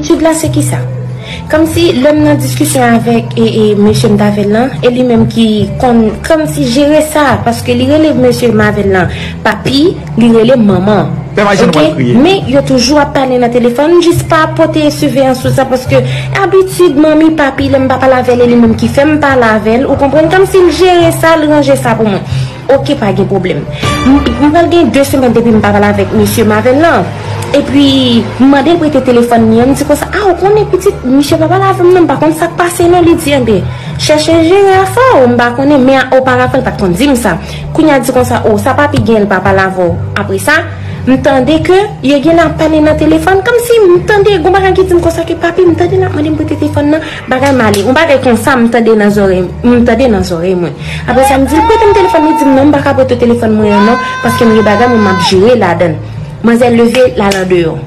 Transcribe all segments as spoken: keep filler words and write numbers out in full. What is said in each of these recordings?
Etid la se kisa? Kòmsi lè m nan diskisyon avèk e, e mesye m t avè l lan, e li menm ki konn kòmsi jere sa, paske li rele mesye m avè l lan papi, li rele m manman. Oke? Men yo toujou ap pale nan telefòn, m jis pa pote siveyans sou sa, paske abitid manmi, papi, lè m pa pale avè l, e li menm ki fè m pale avè l, ou konprann? Kòmsi l jere sa, l ranje sa pou mwen. Oke, pa gen pwoblèm. M, m pral gen de semèn depi m pa pale avèk mesye m avè l lan. Epi, m mande l prete telefòn li an, m di konsa, "A, ou konnen pitit, misye pa pale avè m non, m pa konn sa k pase non." Li di, "Enben, chèche jere afè w, m pa konnen, men oparavan l pa t konn di m sa." Kounye a di konsa, "O, sa papi gen, l pa pale avè w." Apre sa, m tande ke yo gen lè ap pale nan telefòn, kòmsi m tande gon bagay ki di m konsa ke, "Papi, m tande l ap mande m prete telefòn nan." Bagay m ale, yon bagay konsa m tande nan zòrèy, m tande nan zòrèy mwen. Apre sa, m di l, "Prete m telefòn." Li di m, "Non, m pa ka prete w telefòn mwen an non, paske m gen bagay mwen m ap jere ladan l." Manzè leve, l al andeyò.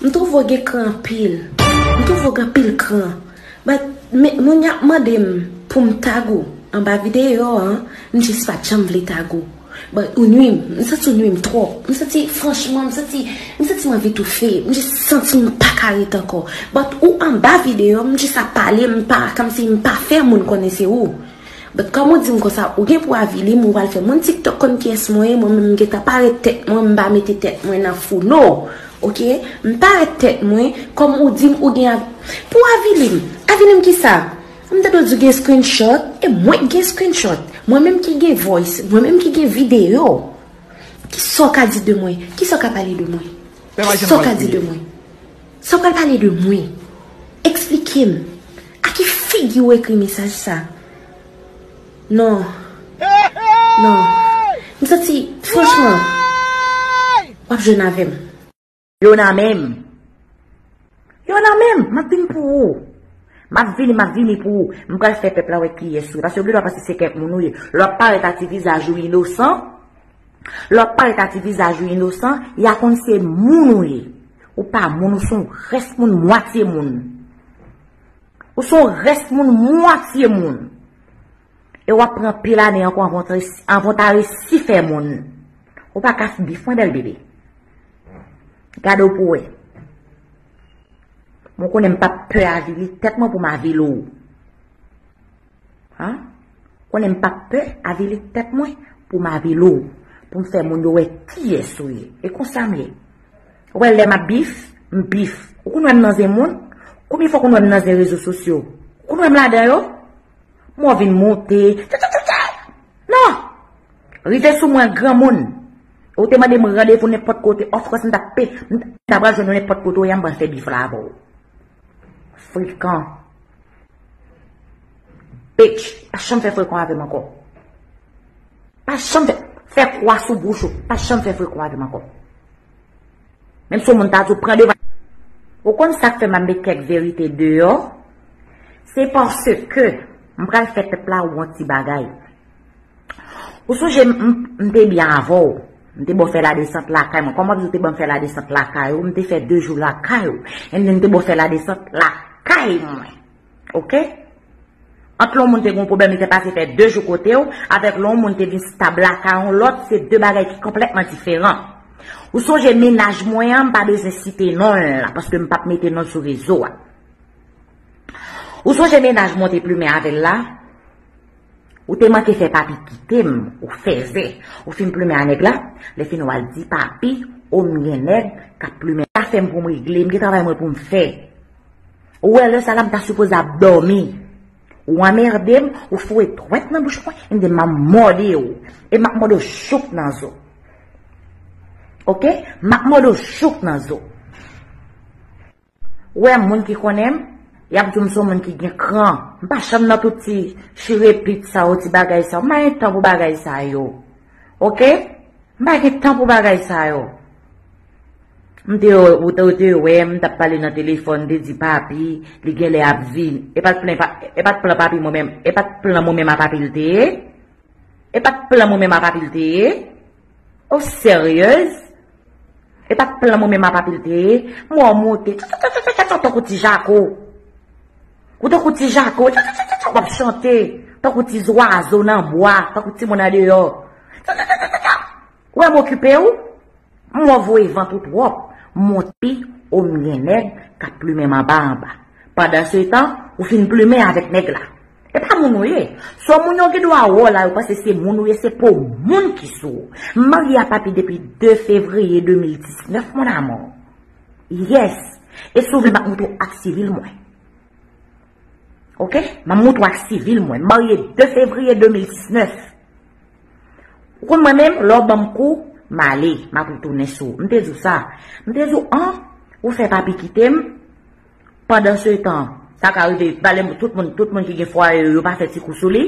M twouve w gen kran anpil. M twouve w gen anpil kran. But, men, moun y ap mande m pou m tag ou anba videyo an, m jis pa t janm vle tag ou. But ou nwi m, m santi ou nwi m twòp. M santi, franchman, m santi, m santi m anvi toufe. M jis santi m pa ka ret ankò. But ou anba videyo, m jis ap pale, m pa, kòmsi m pa fè moun konnen se ou. But kòm ou di m konsa, ou gen pou avili m, ou pral fè moun TikTok konn kiyès mwen ye, mwen menm m gentan parèt tèt mwen, m pa mete tèt mwen nan founo. Oke? M parèt tèt mwen, kòm ou di m, ou gen av-, pou avili m. Avili m kisa? M tande w di w gen screenshot, e mwen k gen screenshot. Mwen menm ki gen voice, mwen menm ki gen videyo. Kisa w ka di de mwen? Kisa w ka pale de mwen? Kisa w ka di de mwen? Sa w pral pale de mwen? Eksplike m. A ki figi w ekri mesaj sa? Non. Non. M santi, franchman, w ap jwenn avè m. Yo nan men m. Yo nan men m. M ap vin pou ou. M ap vini, m ap vini pou ou. M pral fè pèp la wè kiyès ou ye. Paske yo gen dwa panse se kèk moun ou ye. Lè w ap parèt ak ti vizaj ou inosan, lè w ap parèt ak ti vizaj ou inosan, y a konn se moun ou ye. Ou pa moun, ou se yon rès moun, mwatye moun. Ou se yon rès moun, mwatye moun. E w ap pran pil ane ankò anvan w ta resi, anvan w ta resi fè moun. Ou pa ka bif mwen bèl bebe. Gade w pou w wè. Mwen konnen m p ap pè avili tèt mwen pou m avili w. An? Konnen m p ap pè avili tèt mwen pou m avili w. Pou m fè moun yo wè kiyès ou ye. E konsa m ye. Ou wè lè m ap bif, m bif. Ou konn wè m nan zen moun? Konbyen fwa w konn wè m nan zen rezo sosyo? Ou konn wè m ladan yo? Mwen vin monte. Tcha, tcha, tcha, tcha. Non! Rive sou mwen granmoun. Ou te mande m randevou nenpòt kote. Of course, m t ap pe, m t ap pral jwenn ou nenpòt kote ou ye, m pral fè bif la avè w. Frekan. Bitch, pa janm fè frekan avè m ankò. Pa janm fè, fè kwa sou bouch ou. Pa janm fè frekan avè m ankò. Menm si yon moun ta di w pran devan. Ou konn sa k fè m ap met kèk verite deyò? Se paske m pral fè pèp la wè yon ti bagay. Ou sonje m, m, m te byen avè w. M te ba w fè ladesant lakay mwen. Kòman w di w te ban m fè ladesant lakay ou? M te fè de jou lakay ou. And then m te ba w fè ladesant lakay mwen. Oke? Ant lè yon moun te gen yon pwoblèm, li te pase fè de jou kote w, avèk lè yon moun te vin stab lakay yon lòt, se de bagay ki konplètman diferan. Ou sonje mennaj mwen an, m pa bezwen site non l la, paske m p ap mete non l sou rezo a. Ou sonje mennaj mwen w te plimen avè l la? Ou te manke fè papi kite m, ou fèzè. Ou fin plimen a nèg la, lè fini w al di papi, o m gen nèg k ap plimen. Sa fè m pou m regle, m gen travay mwen pou m fè. Ou wè lè sa la m ta sipoze ap dòmi. Ou anmède m, ou foure dwèt nan bouch mwen, m di m ap mòde w. E m ap mòde w jouk nan zo. Oke? M ap mòde w jouk nan zo. Ou wè moun ki konnen m, y ap di m se yon moun ki gen kran. M pa janm nan tout ti chirepit sa yo, ti bagay sa yo. M pa gen tan pou bagay sa yo. Oke? M pa gen tan pou bagay sa yo. M te, ou te, ou te wè m, m t ap pale nan telefòn, m te di papi, li genlè ap vin. E pa t plan pa, e pa t plan papi mwen menm, e pa t plan mwen menm a papi l te ye? E pa t plan mwen menm a papi l te ye? Ou seryez? E pa t plan mwen menm a papi l te ye? M wè w monte, tcha, tcha, tcha, tcha, tcha, tankou ti jako. Ou tankou ti jako, tcha, tcha, tcha, tcha, tcha, w ap chante. Tankou ti zwazo nan bwa, tankou timoun andeyò. Tcha, tcha, tcha, tcha, tcha, tcha. Ou wè m okipe w? M wè w voye vant ou twòp. Monte, O m gen nèg k ap plimen m anba anba. Pandansetan, ou fin plimen avèk nèg la. E pa moun ou ye. Sò moun yo gen dwa wè w la, yo panse se moun ou ye, se po moun ki sou ou. M marye a papi depi de fevriye de mil diznèf, mon amour. Yes. E si w vle, m ap montre w ak sivil mwen. Oke? M ap montre w ak sivil mwen. M marye de fevriye de mil diznèf. Ou konn mwen menm, lè w ban m kou, m ale, m ap retounen sou ou. M te di w sa. M te di w, an, ou fè papi kite m. Pandansetan, sa ka rive, pale m, tout moun, tout moun ki gen fwaye yo, yo pa fè ti kou sou li.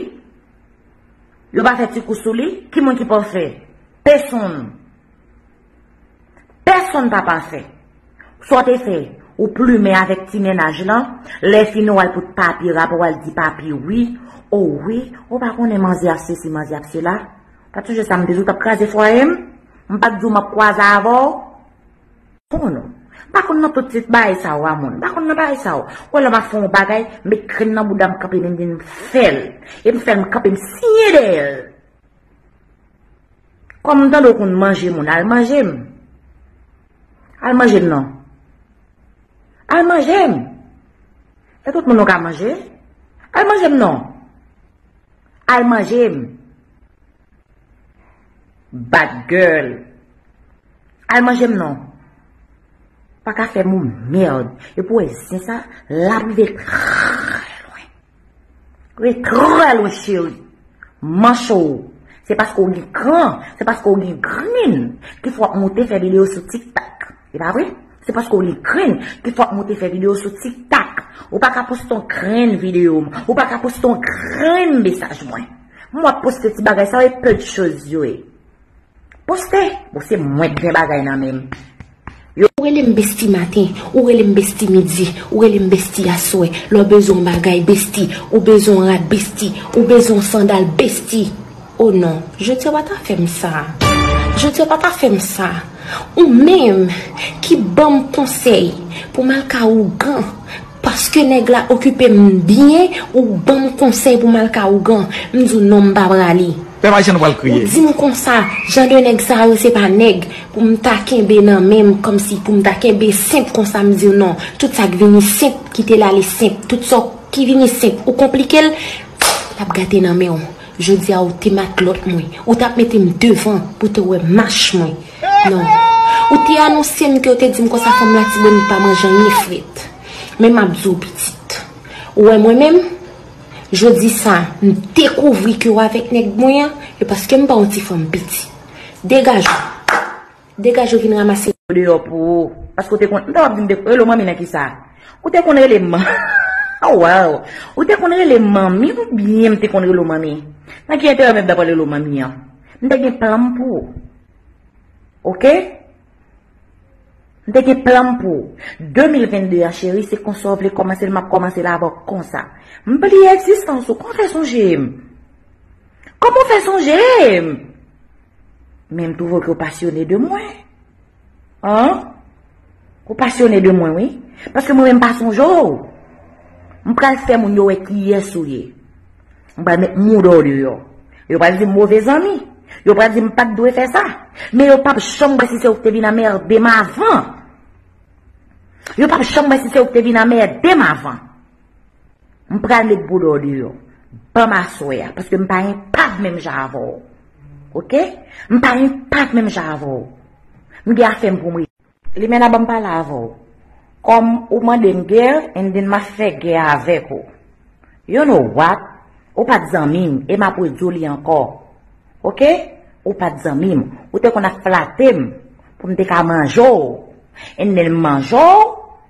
Yo pa fè ti kou sou li. Ki moun ki pafè? Pèsonn. Pèsonn pa pafè. Sa w te fè, ou plimen avèk ti mennaj lan, lè fini w al pot papye rapò, w al di papi wi, o wi, ou pa konnen manzè ap sesi, manzè ap sela. Pa t sonje sa m te di w t ap kraze fwaye m? M pa t di w m ap kwaze avè w? Konn ou. M pa konn nan tout ti bagay sa yo a moun. M pa konn nan bagay sa yo. Ou wè lè m ap fè yon bagay, m met grenn nan bouda m kanpe, m di m fè l. E m fè l, m kanpe, m siyen dèyè l. Kòm m tande w konn manje moun, al manje m. Al manje m non. Al manje m. E tout moun ou ka manje? Al manje m non. Al manje m. Bad girl. Al manje m non. Pa ka fè m yon mèd. Epi w wè zen sa, l ap rive trè lwen. Rive trè lwen, cheri. Manch ou. Se paske w gen kran, se paske w gen grenn ki fè w ap monte fè videyo sou TikTok. E pa vre? Se paske w gen grenn ki fè w ap monte fè videyo sou TikTok. Ou pa ka poste yon grenn videyo m. Ou pa ka poste yon grenn mesaj mwen. M w ap poste ti bagay sa yo, e peu de choses yo ye. Poste! Bon, se mwen k gen bagay nan men m. Ou rele m besti maten, ou rele m besti midi, ou rele m besti aswè. Lè w bezwen yon bagay, besti, ou bezwen yon rad, besti, ou bezwen yon sandal, besti. Oh non, jodi a w pa ta fè m sa. Jodi a w pa ta fè m sa. Ou menm ki ban m konsèy pou m al ka ougan, paske nèg la okipe m byen, ou ban m konsèy pou m al ka ougan. M di w non, m pa prale. Pèp Ayisyen, nou pral kriye. Ou di m konsa, jan de nèg sa yo, se pa nèg pou m ta kenbe nan men m, kòmsi pou m ta kenbe senp konsa, m di w non. Tout sa k vini senp, kite l ale senp. Tout sa ki vini senp, ou konplike l, l ap gate nan men w. Jodi a, ou te matlòt mwen. Ou t ap mete m devan pou te wè mach mwen. Non. Ou te anonse m ke w te di m konsa fanm Latibonit pa manje anyen frèt. Men m ap di w pitit. Ou wè mwen menm, jodi sa, m dekouvri ke w avèk nèg mwen an, e paske m pa yon ti fanm piti. Degaje w. Degaje w vin ranmase yo deyò pou ou. Paske w te konn, m ta w ap di m te rele w manmi nan kisa? Ou te konn rele m man-, oh, wow. Ou te konn rele m manmi oubyen m te konn rele w manmi? Nan ki enterè menm dapre rele w manmi an? M te gen plan m pou ou. Oke? M te gen plan m pou ou. De mil venn de a, cheri, se konsa w vle kòmanse l, m ap kòmanse l avè w konsa. M bliye egzistans ou. Kòman w fè sonje m? Kòman w fè sonje m? Men m twouve ke w pasyone de mwen. An? Ou pasyone de mwen, wi. Paske mwen menm pa sonje w. M pral fè moun yo wè kiyès ou ye. M pral met mouda w deyò. Yo pral di m move zanmi. Yo pral di m pa t dwe fè sa. Men yo p ap janm wè si se ou ki te vin anmède m avan. Yo p ap janm wè si se ou ki te vin anmède m avan. M pral met bouda w deyò. Ban m aswè a, paske m pa enpak menm jan avè w. Oke? M pa enpak menm jan avè w. M gen afè m pou m regle. Limena, ban m pale avè w. Kòm ou mande m gè, and then m ap fè gè avèk ou. You know what? Ou pa t zanmi m, e m ap redi w li ankò. Oke? Ou pa t zanmi m. Ou te konn ap flate m pou m te ka manje w. And then m manje w,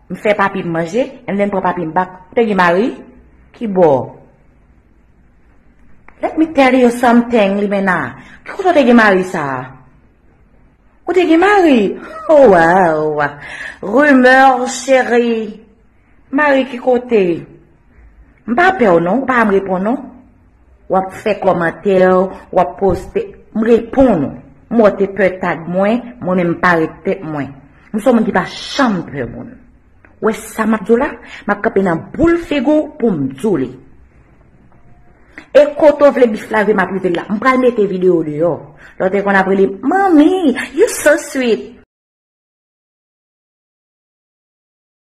m fè papi m manje, and then m pran papi m back. Ou te gen mari? Ki bò? Let me tell you something, Limena. Ki kote w te gen mari sa a? Ou te gen mari? Oh, wow. Rumeur, cheri. Mari ki kote? M pa pè w non, ou pa janm reponn non. W ap fè kòmantè, w ap poste. M reponn ou. M wè w te pè tag mwen, mwen menm m pare tèt mwen. M se yon moun ki pa janm pè moun. Ou wè sa m ap di w la? M ap kanpe nan boul figi w pou m di w li. E kote w vle bif la rive, m ap rive la. M pral mete videyo deyò. Lè w te konn ap rele, "Manmi, you so sweet."